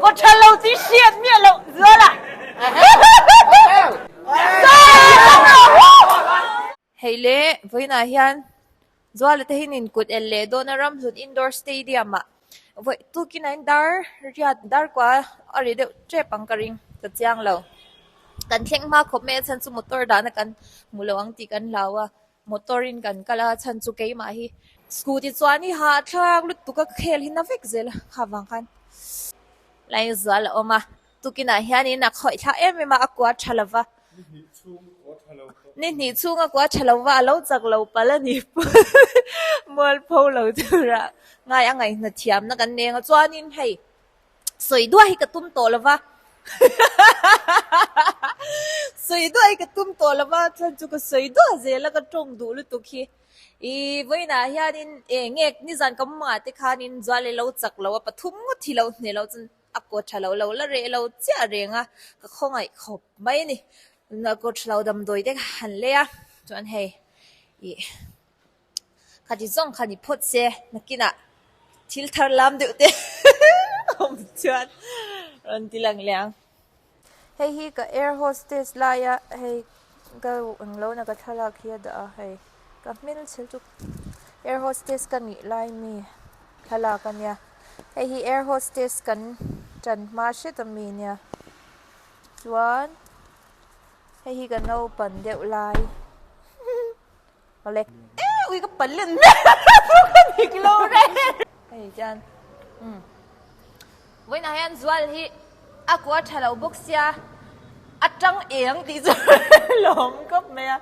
Kaw tha lo tih hriat miah loh zual a. Hei le, vawiinah hian Zuala te hian inkut el leh dawn a Ramhlun Indoor Stadium ah vawi tukin a in dar riat dar kua a ri deuh tep ang ka ring ka chiang lo. Kan thleng hma khawp mai a chhan chu motor dahna kan hmu lo ang tih kan hlau a. Motor in kan kal a chhan chu keimah hi scooty chuan i hahthlak lutuk a khel hi na vek zel a kha vang khan line zual a awm a tukinah hianin a khawih thlak em em a a kua tha lo va ni hnih chhung a kua tha lo va a lo chak lo palh a ni mualpho lo tura ngai a ngaihna thiamna kan neng a chuanin hei. Sawi duah hi ka tum tawh lo va, sawi duah hi ka tum tawh lo va, chuan chu ka sawi duah zel a ka tawng duh lutuk hi. Ih vawiinah hianin eng nge nizan ka mumangah te khanin Zuale lo chak lo a pathum ngawt hi lo hneh lo chuan a kaw tha lo lo la reh lo chiah reng a, ka khawngaih khawp mai a ni. Kaw tha lo damdawi te ka han lei a, chuan hei ih. Khati zawng kha ni phawt se, nakinah thil thar lam deuh te awm chuan rawn ti lang leh ang. Hei hi ka air hostess laia hei ka englo na ka thlalak hi a dah a hei ka hmel chhe chu air hostess ka nih lai mi thlalak a nia hei hi air hostess kan tan hma hret ami nia chuan hei hi ka naupan deuh lai. Awle eh ui ka pal len ka dik lo reng. Hei chuan umm vawiinah hian Zual hi a kua tha lo bawk sia a tang eng tih chu lawm khawp mai a.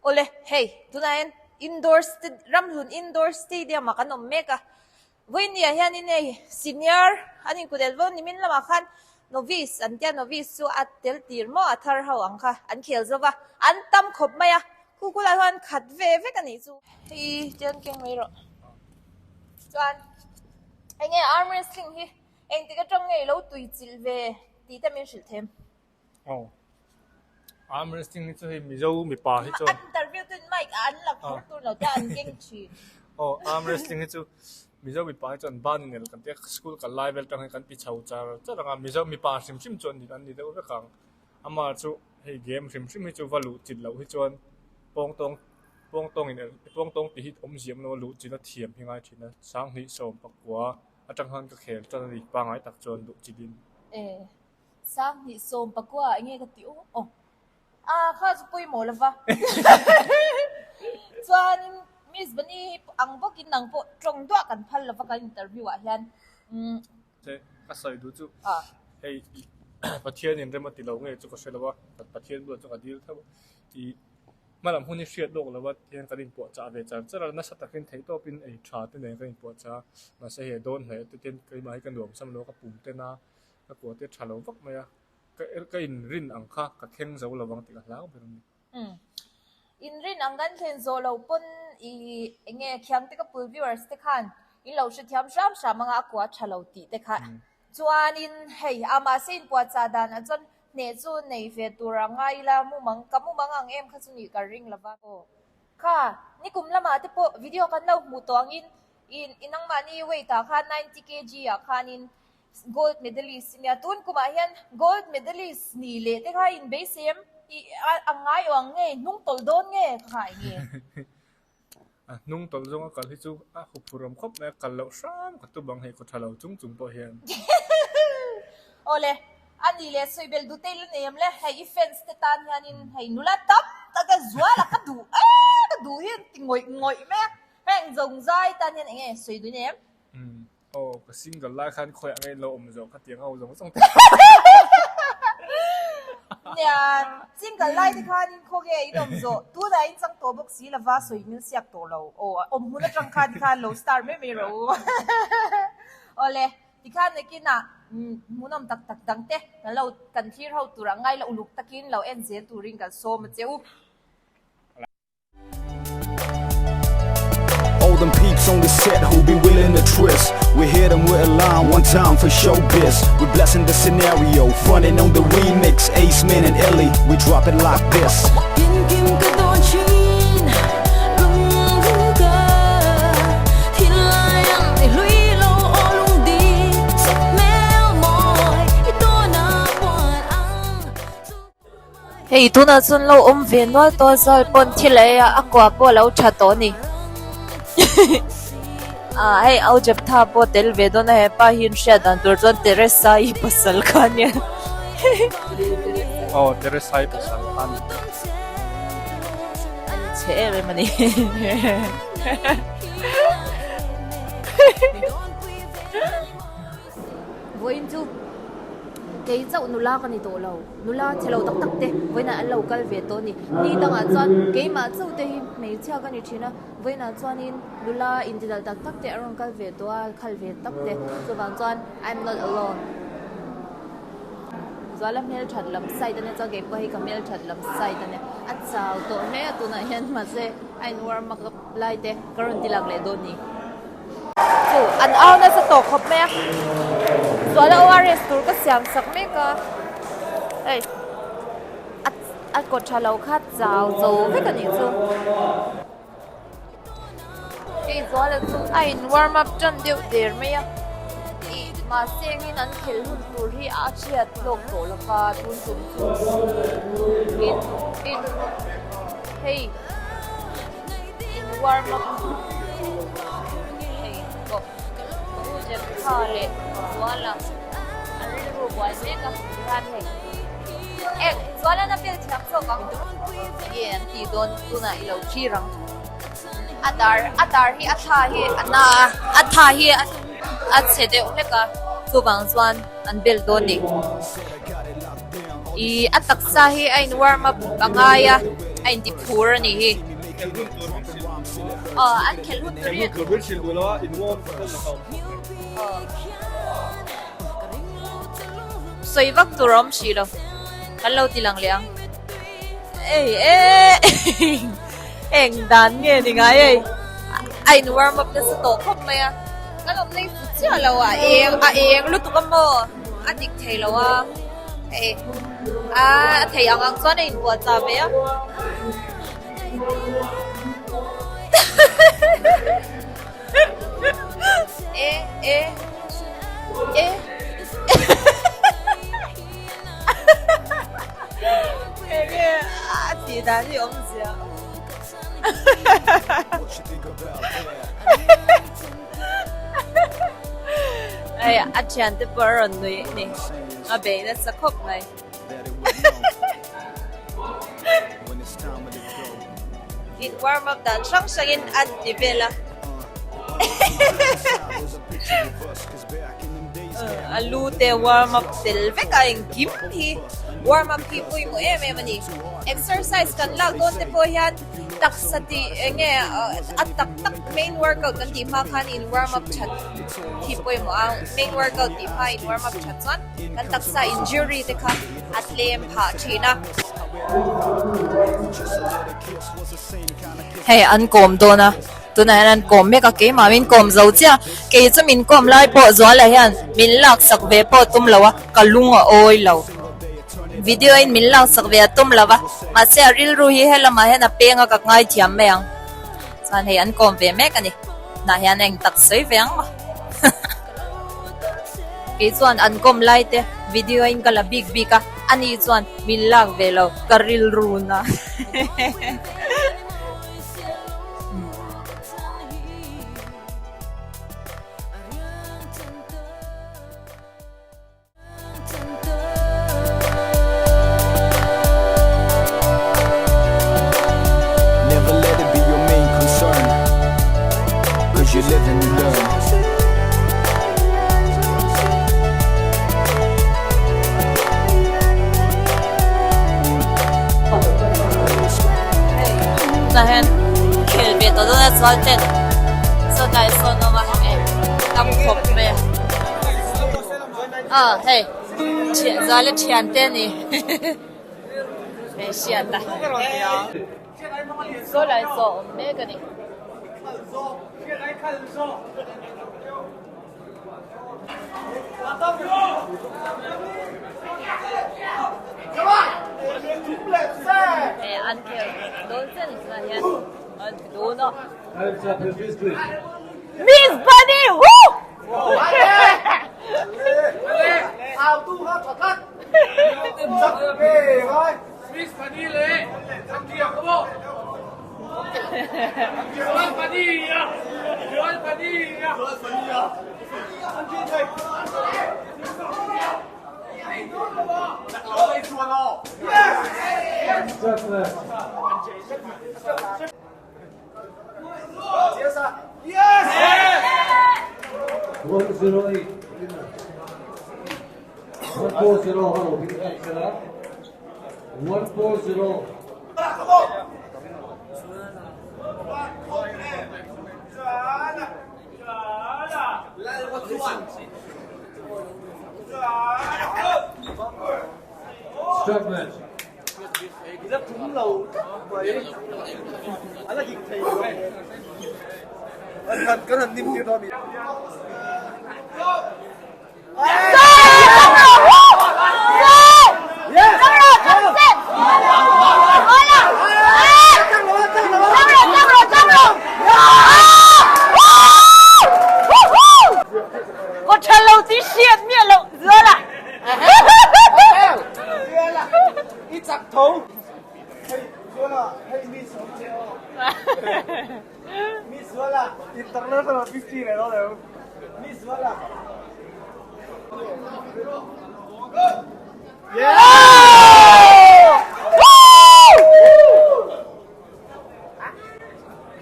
Awle hei tunah hian indoor Ramhlun indoor stadium ah kan awm mek a. Vawinia hianin hei senior an inkut el vawn nimin lamah khan novice an tia novice chu a tel tir maw a thar ho ang kha an khel zo va an tam khawp mai a khu khu lai huan khat ve vek a nih chu. Hei tian keng mai rawh chuan enge arm wrestling hi engtik atang nge ilo tui chilh ve tih te min hrilh them. Aw arm wrestling hi chu hei Mizo mipa hi chuan An interview tu in mic ah an la kher tur lo te an keng thin. Aw arm wrestling hi chu Mizo mipa hi chuan ban inel kan tia school kal lai vel tang hi kan ti chho char char ang a Mizo mipa hrim hrim chu an ni deuh vek ang. Amah chu hei game hrim hrim hi chu va luh chilh loh hi chuan pawng tawng pawng tawng in pawng tawng tih hi awm ziam lo a luh chilh a thiam hi ngai thin a sanghnih sawm pakua atang khan ka khel tan a ni pangai tak chuan luh chilh in. Sanghnih 10 enge ka ti aw aw a kha chu pawimawh lova chuanin Miss Bunny hi ang bawkin nang pawh tawng duah kan phal lova kan interview ah hian umm. Che ka sawi duh chu hei Pathianin rem a ti lo nge chu ka hre lo a Pathian bulah chuan ka dil tho i hmalam hun hi hriat lawk lova tihian kan inpuahchah ve char char a nasa takin theihtawpin ei tha te nen kan inpuahchah a mahse hei a dawn hle te ten keimah hi ka nuam sam lo a ka pum ten a Ka kua te tha lo vak mai a, ka ka inrin ang kha ka thleng zo lo vang tih ka hlau ber a ni. Umm. Inrin ang kan thlen zawh lo pawn i enge Khiangte ka pul viewers te khan in lo hrethiam hram hram anga a kua tha lo tih te kha. Chuanin hei a mahse inpuahchah danah chuan hneh chu nei ve tur a ngai ila mumang ka mumang ang em kha chu nih ka ring lova. Aw. Kha nikum lamah te pawh video kan lo hmuh tawh angin i nangmahni weight ah khan 90 kg ah khanin Gold medalist nia tun kumah hian gold medalist ni leh te kha in beisei em i a ngai awh ang nge hnung tawlh dawn nge ka nghah eng nge. A hnung tawlh zawng a kal hi chu a huphurh awm khawp mai a kal loh hram ka tum ang hei khaw tha lo chung chung pawh hian. Awle a ni leh sawi bel duh te ila nei em le hei i fans te tan hianin hei nula tam tak a zual a ka duh em ka duh hi an ti ngawih ngawih mai a heng zawng zai tan hian eng nge sawi duh i nei em. Aw ka single lai khan khawiah ngei lo awm zawh kha tiang ho zawng zawng te. Nia, single lai te khan in khaw nge in awm zawh tunah in chang tawh bawk si lova sawi hmel siak tawh lo. Aw awm hmun atang khan tikhan lo star mai mai rawh u. Awle, tikhan nakinah hmuhnawm tak tak dang te kan lo kan thlir ho turah ngai la uluk takin lo en zel turin kan sawm a che u. All them peeps on the set who be willing to twist. We hit them with a line one time for showbiz. We blessing the scenario, fronting on the remix. Ace Man and Ellie, we drop it like this. Hei tunah chuan lo awm ve nual tawh a zal pawn thil a ei a a kua pawh a lo tha tawh a ni ah hei au Jeptha pawh tel ve dawn a hepa hi in hriat dan tur chuan Teresa-i pasal kha a nia. Aw Teresa-i pasal kha a ni. A inchhe em em a ni. Vawiin chu kei chauh nula ka ni tawh lo, nula chhe lo tak tak te vawiinah an lo kal ve tawh a ni. Ni dangah chuan keimah chauh te hi hmeichhia ka ni thin a, vawiinah chuanin nula intidal tak tak te an rawn kal ve tawh a, khal ve tak te chuvang chuan I am not alone. Zuala hmelthat lam side a nia chuan keipawh hi ka hmelthat lam side a nia, a chau tawh hle a tunah hian mahse a in warm up lai te ka rawn ti lak leh dawn ni. Chu an au nasa tawh khawp mai a, Zuala ORS tur ka siam sak mek a, hei a a kaw tha lo kha chau zo vek a nih chu. Hei Zuala chu a in warm up tan deuh der mai a, ih mahse engin an khelh hun tur hi a chhiat hlawk tawh lo va tun tum chu in in hei. In warm up hei bawk ka u Jeptha leh Zuala an rilru buai mek a tihian hei eh Zuala'n a bel thiam zawk ang nge an tih dawn tunah i lo thlir ang a dar a dar hi a thla hi a na a a tha hi a chhe deuh hlek a chuvang chuan an bel dawn ni ih a taksa hi a in warm up a ngai a a inti phur a nih hi. Aw an khelh hun tur hi. Sawi vak tur a awm hrih lo kan lo ti lang leh ang ei e eng dan nge ni ngai ei a in warm up nasa tawh khawp mai a kan awm lei fu chiah lo a eng a eng lutuk a maw a dik thei lo a hei a thei ang ang chuan a inbuah chah ve a. E e e Enge a tih dan hi awm zia. Hei a thiante pawh a rawn nui a ni a bei nasa khawp mai. In warm up dan hrang hrang in an ti vel a. A lu te warm up tel vek a engkim hi warm up hi pawimawh em em a ni. Exercise kan lak dawn te pawh hian taksa tih eng nge a tak tak main workout kan tih hma khan in warm up that hi pawimawh a main workout tih hma in warm up that chuan kan taksa injury te kha a tlem phah thin a. Hei an kawm dawn a tunah hian an kawm mek a keimah min kawm zo chiah kei chu min kawm lai pawh Zuala hian min laksak ve pawh tum lo a ka lung a awi lo video in min laksak ve a tum lo va mahse a rilru hi helamah hian a peng a ka ngaithiam mai ang chuan hei an kawm ve mek a ni tunah hian eng tak sawi ve ang maw. Kei chuan an kawm lai te video in ka la bik bik a, ani chuan min lak ve lo ka rilru na. Tah hian khel ve tawh dawn a chuan ten sawtlai sawn awm a hei tam khawp mai a aw hei Zuala thian te a ni. Hei hriat a. Saw lai saw awm mek a ni. Hei an khel dawn chiah ni tunah hian an ti dawn a. Miss Bunny! Woo!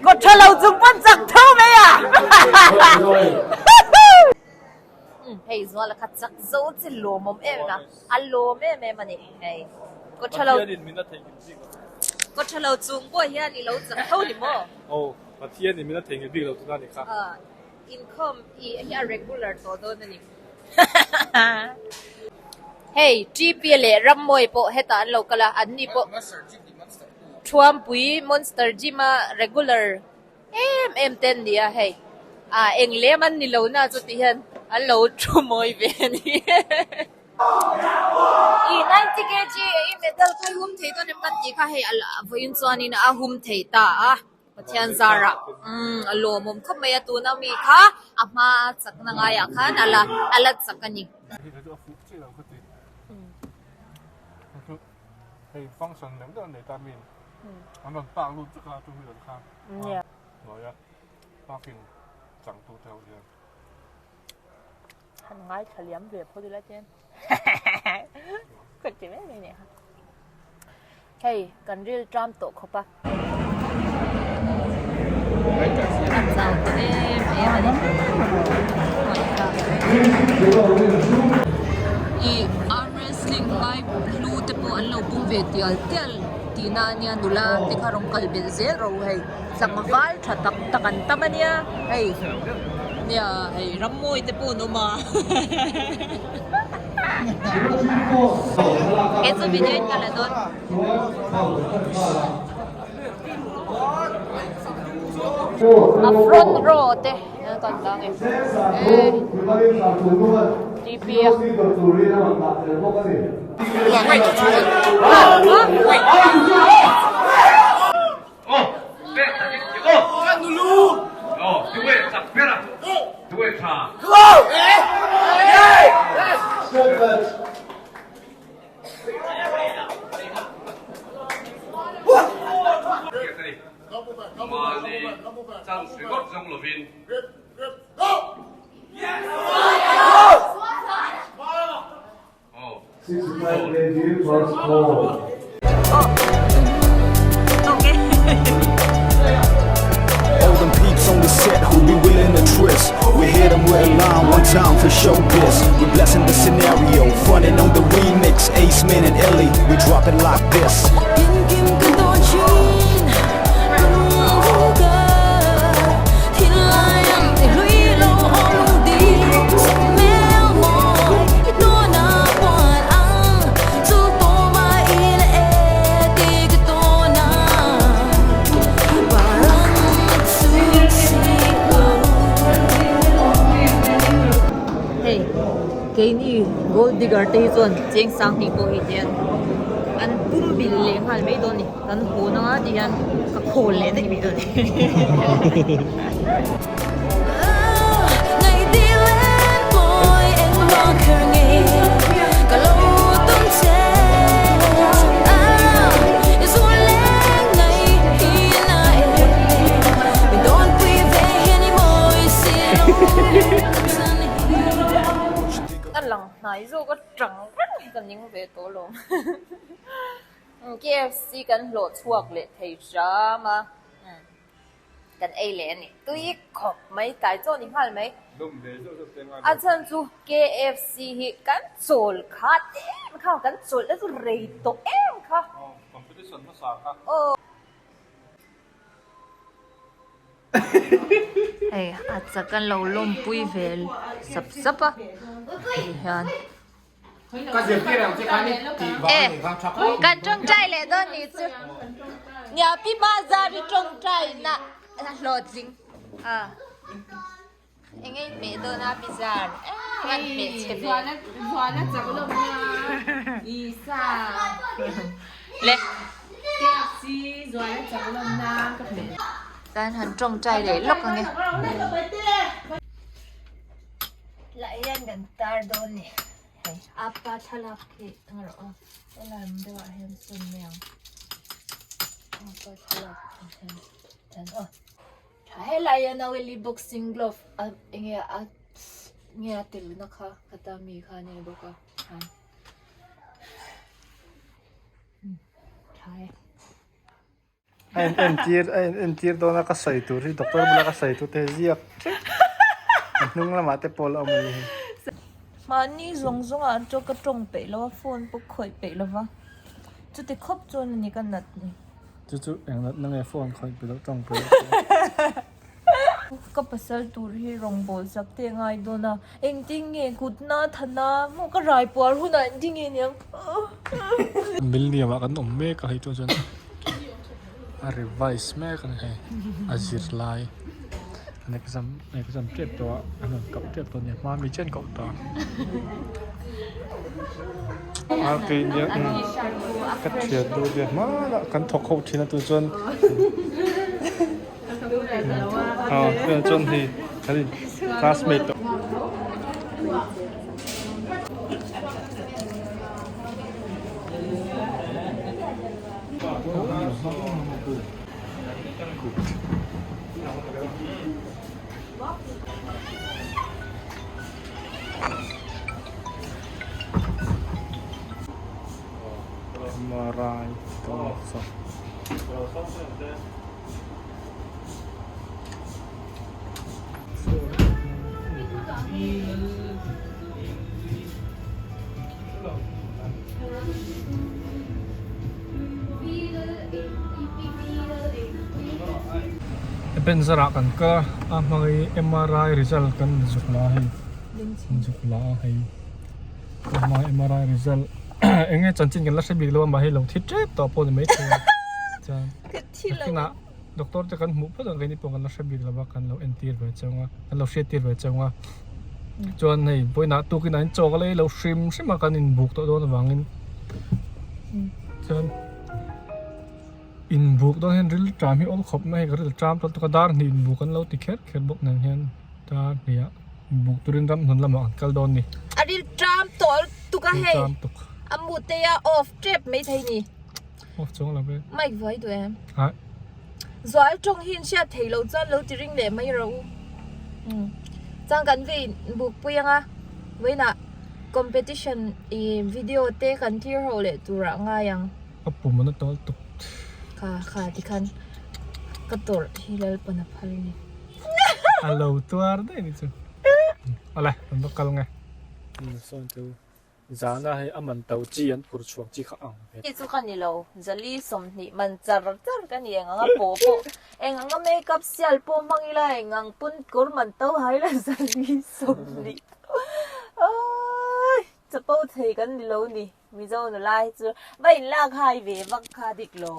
Kawt tha lo chung pawn chak tho mai a. Hei zuala kha chak zo chi lawmawm em em a, a lawm em em a ni hei. Kawt tha lo Pathianin min a theihnghilh bik lo. Kawt tha lo chung pawh hian i lo chak tho ni maw? Aw, Pathianin min a theihnghilh bik lo tuna ni kha. Inkhawm i hi a regular tawh dawn a ni. Hei TP leh Rammawi pawh hetah an lo kal a, an ni pawh Thuampui Monster Gym a regular em em te an ni a hei. Ah eng lem an ni lo na chu ti hian an lo thu mawi ve a ni. I 90 kg i medal kha i hum thei dawn em kan tih kha hei a vawiin chuanin a hum thei ta a. Pathian zarah umm a lawmawm khawp mai a tuna mi kha a hma chakna ngaiah khan a la a la chak a ni. Hei function deuh deuh an nei ta mi an rawn park lut vek a two wheeler khan hnuaia parking changtu te ho hian. Han ngaithla liam ve phawt ila chuan ka ti mai mai nia. Hei kan ril tram tawh khawp a. A chau tawh em em a ni. Ih arm wrestling ngai hlu te pawh an lo pung ve tial tial tihna a nia nula te kha rawn kal belh zel ro hei. Tlangval tha tak tak an tam a nia hei nia hei rammawi te pawh an awm a he chu video in ka la dawn. A front row te kan dang e TP a. All them peeps on the set who be willing to twist. We hit 'em with a line one time for showbiz. We blessing the scenario, fronting on the remix. Ace Man and Ellie, we drop it like this. Hei keini gold digger te hi chuan cheng sang hnih pawh hi tihian an pum bil leh nghal mai dawn a ni kan hawn anga tihian ka khawl leh daih mai dawn a ni. hnai zawk atang reng hi ka ning ve tawh alawm. KFC kan hlawh chhuak leh thei hram a, kan ei leh a ni. Tui khawp mai, tlai chaw ni nghal mai. A chhan chu KFC hi kan chawl khat em kha, kan chawl na chu rei tawh em kha. Aw. Hei a chak an lo lawmpui ve sap sap a tihian e kan tawngtai leh dawn ni chu nia pi bazar i tawngtai na a hlawhtling a Eng nge hmeh dawn a bizar eng an hmeh chhe ve. Zuala chak lawm na Isa. Le. KFC Zuala chak lawm na ka hmeh. Tan han tawngtai leh lawk ange. Lah hian kan tar dawn ni. Hei apa thlalak khi ang rawh aw. Helai ang deuh ah hian sawn mai ang. Apa thlalak ah hian tan aw. Tha helai a Noeli boxing glove a enge a nge a tel na kha khata mi kha a ni bawk a han tha e. A in entir a in entir dawn a ka sawi tur hi doctor bula ka sawi tur te hi ziak ṭeuh a hnung lamah te pawh la awm a ni hei. Mahni zawng zawngah an chu ka tawng peih lo a phone pawh khawih peih lo va chuti khawp chuan a ni ka nat ni. Chu chu eng natna nge phone khawih pe loh tawng pe loh. Ka pasal tur hi rawngbawl chak te ngai dawn a, engtin nge kutna thana maw ka rai puar hunah engtin nge niang. Milniam ah kan awm mek a hei chuan chuan a revise mek a ni hei a zirlai an exam exam tep tawh a an rawn koh tep tawh a ni hma mi chen koh ta a kei nia ka thian duh ve hmanah kan thawk ho thin a tu chuan a chuan hei kan in classmate tawh. Marai tawng Ebenezer ah kan kal a a hmangaih M_R_I result kan zuk la a hei zuk la a hei a hmangaih M_R_I result eng nge chanchin kan la hre bik lo a mahni lo thi tep tawh pawh a ni maithei a chuan nakinah doctor te kan hmuh phawt ang keini pawh kan la hre bik lo a kan lo entir ve chang a kan lo hriattir ve chang a chuan hei vawiinah tukin ah in chaw ka lei lo hrim hrim a kan inbuk tawh dawn avangin chuan inbuk dawn hian ril ṭam hi awm khawp mai a hei ka ril ṭam tawh lutuk a dar hnih inbuk an lo ti kher kher bawk nen hian dar hnih ah inbuk turin ram hnun lamah an kal dawn a ni. A ril ṭam tawh lutuk a hei a mute a off tep maithei ni. Off chuang lo ve. Mic vuai duh em? Hah. Zual tawng hi in hriat thei lo chuan lo ti ring leh mai rawh u. Umm. Chuan kan vei buk pui anga vawiinah competition ih video te kan thlir ho leh turah ngai ang. Ka pum an a tawl tuk. Kha kha tikhan ka tawrh hi Lalpan a phal ni. A lo tuar daih ni chu. Awle kan va kal nge. Sawn chu Zana hei a man to chi an phur chhuak chi kha ang ve. Hi chu ka ni lo, Zali 20 man char char ka ni eng anga pawh pawh eng anga makeup sial pawh hmang ila eng ang pawn kawr man to hai la Zali 20 aii chapo thei kan ni lo ni Mizo nula hi chu va in lak hai ve vak kha dik lo.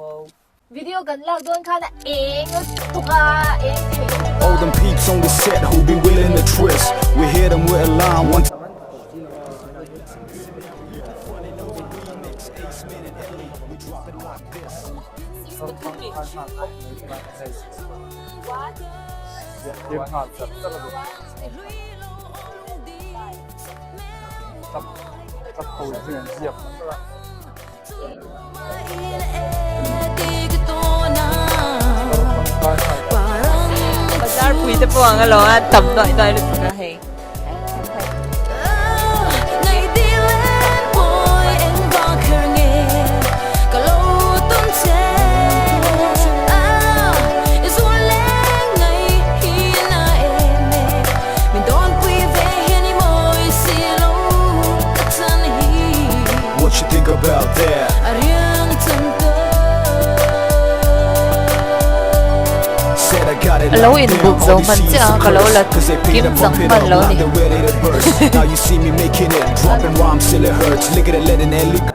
Video kan lak dawn khan a eng lutuk a, eng thei lutuk a. All them peeps on the set who be willing to twist We hit 'em with a line one Bazar pui te pawh ang alawm a tam nuaih nuaih lutuk a hei. about that? Said I got it A lo locked in down, buk all zo these hman seeds chiah are a ka lo la cursed, 'Cause they paid kim to chang pump it hman up, lo now ni. they're ready to burst. Now you see me making it, dropping rhymes till it hurts. Look at it, letting it leak.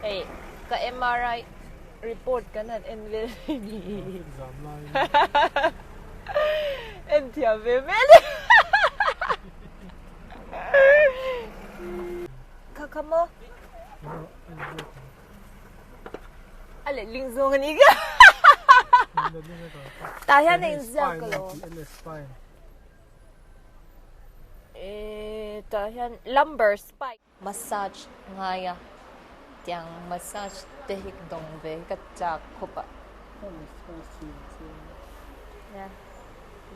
Hei ka MRI report kan han en vel ni. En thiam ve vel. Kha kha maw? A letling zawng a ni ka. Tah hian a inziak lo. Eee tah hian lumbar spike. Massage ngai a tiang massage te hi dawng ve hi ka chak khawp a. Nia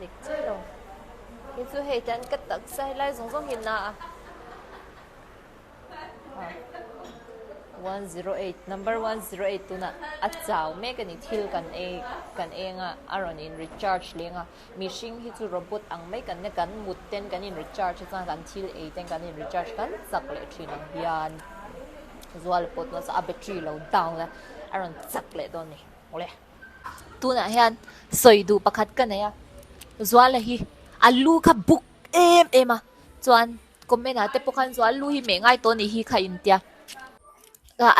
dik chiah lo. Hi chu hei tiang ka taksa helai zawng zawng hi na a. 108 number 108 tunah a chau mek a ni thil kan ei kan eng a a rawn in recharge leng a mihring hi chu robot ang mai kan nia kan mut ten kan in recharge a chuan kan thil ei ten kan in recharge kan chak leh thin ang hian zual pawh tunah chuan a battery lo down a a rawn chak leh dawn a ni awle. Tunah hian sawi duh pakhat ka nei a zuala hi a lu kha buk em em a chuan comment ah te pawh khan chuan lu hi meh ngai tawh anih hi kha intia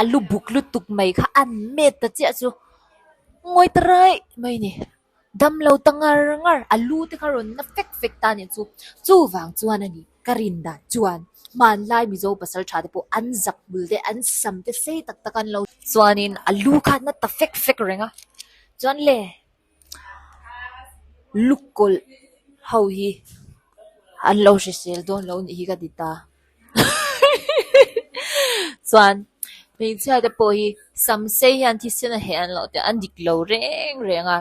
a lu buk lutuk mai kha an met ta chiah chu ngawi ta raih mai a ni damlo ta ngar ngar a lu te kha rawn na fek fek ta anih chu chuvang chuan a ni ka rin dan chuan hmanlai mizo pasal tha te pawh an zak hmul te an sam te sei tak tak an lo chuanin a lu kha na ta fek fek reng a chuan le. Lukawlh ho hi an lo hrisel dawn lo nih hi ka ti ta chuan hmeichhia te pawh hi sam sei hian thisen a heh an lo tia an dik lo reng reng a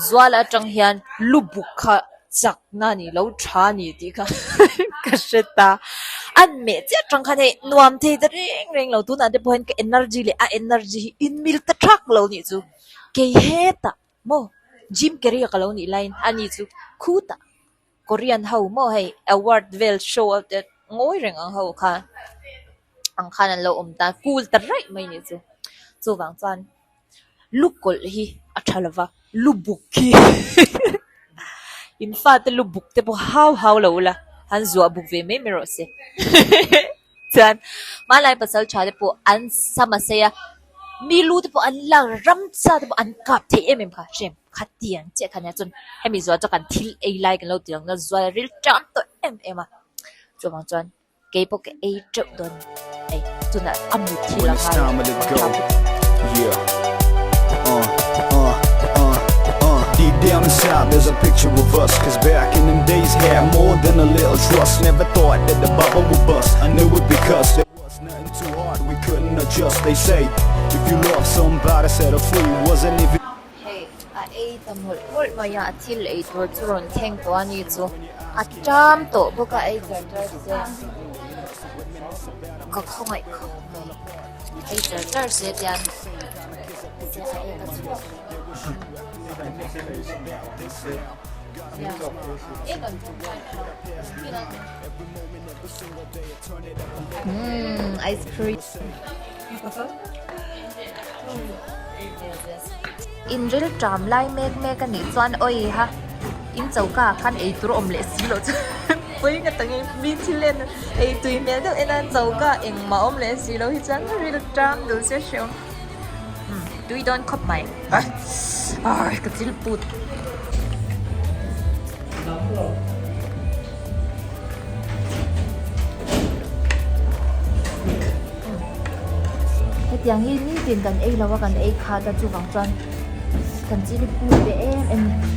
zual atang hian lu buk kha chak na a ni lo tha a ni tih kha ka hre ta an meh chiah atang khan hei nuam thei ta reng reng lo tunah te pawh hian ka energy leh a energy hi in mil ta thak lo nih chu. Kei hetah maw Jim Carrey a ka lo nih laiin ani chu khutah Korean ho maw hei award vel show a te ngawi reng ang ho kha ang khan an lo awm ta cool ta raih mai nih chu chuvang chuan lu kawlh hi a tha lova lu buk hi in fate lu buk te pawh hau hau lo ula han zuah buk ve mai mai rawh se. Chuan hmanlai pasal tha te pawh an sam a sei a, mi lu te pawh an lak ramsa te pawh an kap thei em em kha hrem khatiang chiah kha nia chuan hemi zual chu kan thil ei lai kan lo ti ang a zual a ril ṭam tawh em em a chuvang chuan kei pawh ka ei teuh dawn hei tunah a mut hi la ngai Deep down inside there's a picture of us Cause back in them days had more than a little trust Never thought that the bubble would bust I knew it because there was nothing too hard We couldn't adjust They say if you love somebody set her free Wasn't even Hei a ei ta mawlh mawlh mai a a thil ei tur chu rawn thleng tawh a ni chu a ṭam tawh bawk a ei char char se ka khawngaih khawp mai ei char char se tian a ek a chhuak. Ice cream. In ril ṭam lai mek mek a nih chuan awi ha in choka ah khan ei tur a awm leh si loh chuan pawi nga tangin mi thil en ei tui hmel deuh en a choka engmah a awm leh si loh hi chuan ril ṭam dul se hrehawm. Tui dawn khawp mai. Arr ka thil put. Hetiang hi nitin kan ei lo a kan ei khat a chuvang chuan kan chili put ve em em a ni.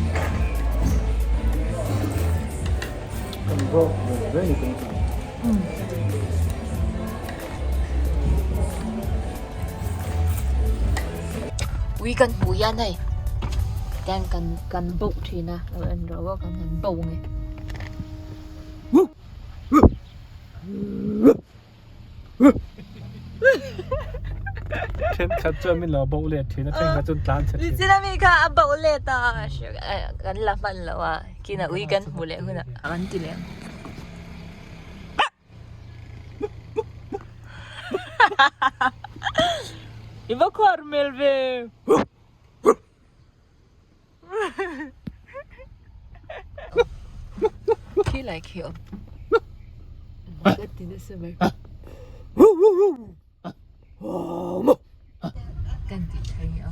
Kan bawk ve ve ni kan ti. Ui kan hmuh hian hei tian kan kan boh thin a lo en rawh aw kan han bo ang e. Thenkhat chuan min lo bauh let thin a, thenkhat chuan tlan chhe thin. Nichina mi kha a bauh let a, kan la hman lo a, kina ui kan hmu leh hunah kan ti leh ang. I va khuar hmel ve. Khi lai khi awm. Ka ti nasa mai. Kan ti thei a.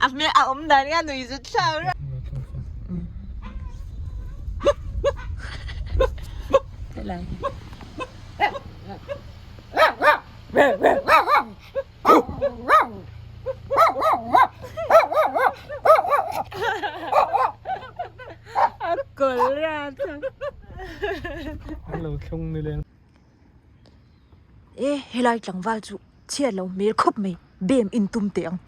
A hmel a awm dan hian nui zut thlau reuh. Helai. A kawlh rat a. An lo thlung ni leng. E helai tlangval chu chhiat lo hmel khawp mai bem in tum teh ang.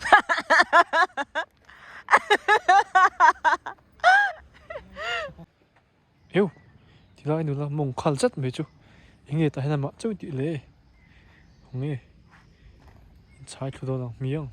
Eu tilai nula mawng khal zet mai chu eng nge tah hian amah chauh tih le khaw nge in chhai thlu dawn ang hmiang.